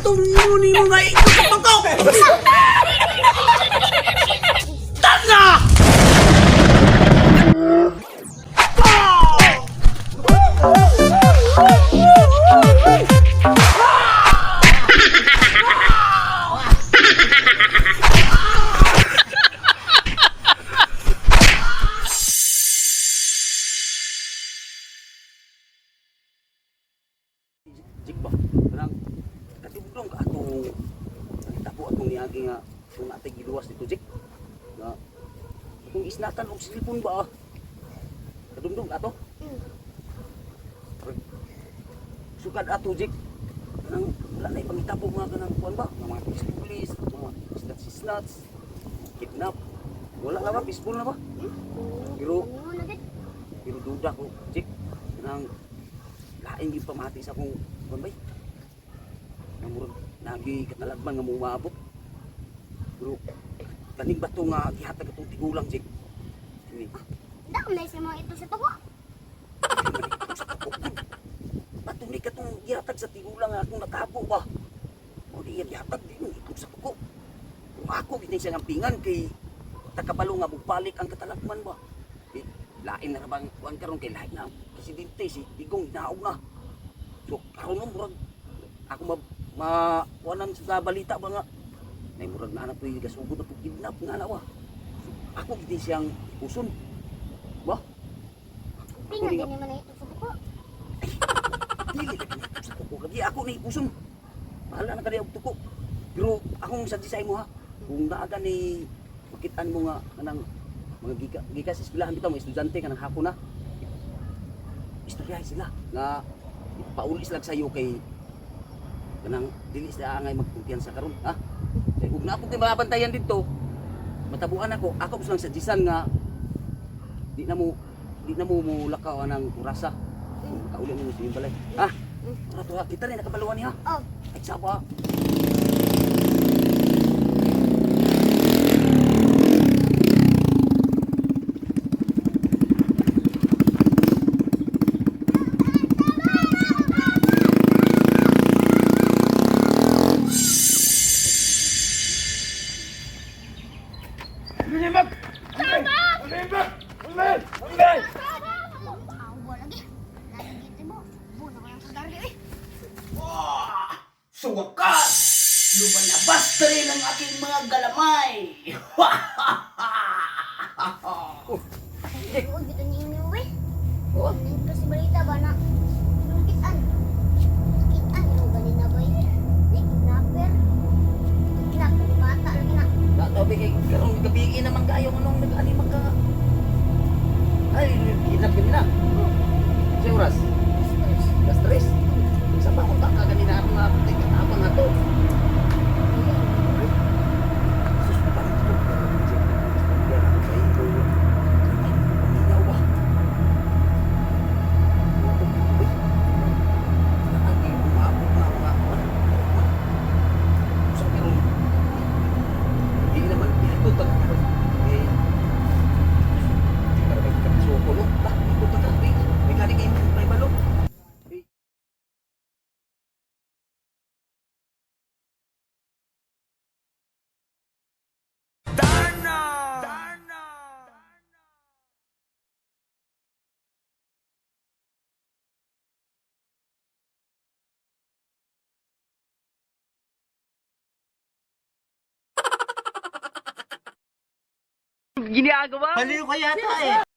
Batong ni mo nga ito sa tuko. Tanga! Jik ba? Kanang katibdong ka atong tapo atong niagi nga kung atay giluwas dito, Jik. Nga atong isnatan og silpon ba, ah? Kadumdum ato? Sukad ato, Jik. Kanang wala na ipangitabo mga kanang kuan ba? Nga mga pulis, mga snatch snatch, kidnap. Wala na ba? Peaceful na ba? Pero pero duda ko, Jik. Kanang lain yung pamati sa akong kuan bay. Nga murag nagi katalagman nga mumaabot. Pero kaning bato nga gihatag atong tigulang, Jik. Kini Dako na sa mga ito sa tuko. sa tuko. Bato ni katong gihatag sa tigulang nga akong natabo ba. O di iya gihatag di mo itong sa tuko. Kung ako gid siya ngampingan kay takabalo nga bubalik ang katalagman ba. Di, lain na ra bang kuan karon kay lain na ang presidente si Digong naog na. So karon mo murag ako ma kuanan sa balita ba nga nay murag na anak ko gasugod na pug kidnap nga na ba. So, ako gid siyang uson. Ba? Pinga din naman na ito sa tuko. Dili lagi na sa tuko. Lagi ako ni uson. Bahala na kaniya og tuko. Pero akong sadya sa imo ha. Kung naaga ni makitaan mo nga kanang mga giga, giga sa eskwelahan bitaw mga estudyante kanang hapon na. Istoryahe sila nga pauli sila sa iyo kay kanang dili sila angay magkumpiyansa karon ha. Kay ug na ako kay mabantayan didto. Matabuan ako, ako gusto lang sadyisan nga di na mo mo lakaw anang orasa. Kauli mo sa iyong balay. Ha? Tara to ha, kita rin nakabaluan niya. Oh, Ay saba. Awa lagi. Lagi dito mo. Buno ko yung sagarli eh. Sa wakas, lumalabas na rin ang aking mga galamay. Ay, huwag dito ninyo eh. Nandito kasi balita ba na nakitaan. Nakitaan yung ganina ba eh. Ni kidnapper. Kidnap ng bata lagi na. Natabi kay karong gabi naman kayo anong nag-ani magka. Ay, kinap ganina. Sa oras, Stress. alas 3. Sa pa kung ka ganina ako nga tabang nga to. Sus, parang ito. Yan ako sa iyo. Ay, paminaw ba? Uy, naagi, umaabot na mga Sa pero, hindi naman, ito talaga. Eh, para kay Katsuko, no? Ba, ito talaga. Eh, may gani kayo may balok. Eh, Baliw ka yata eh.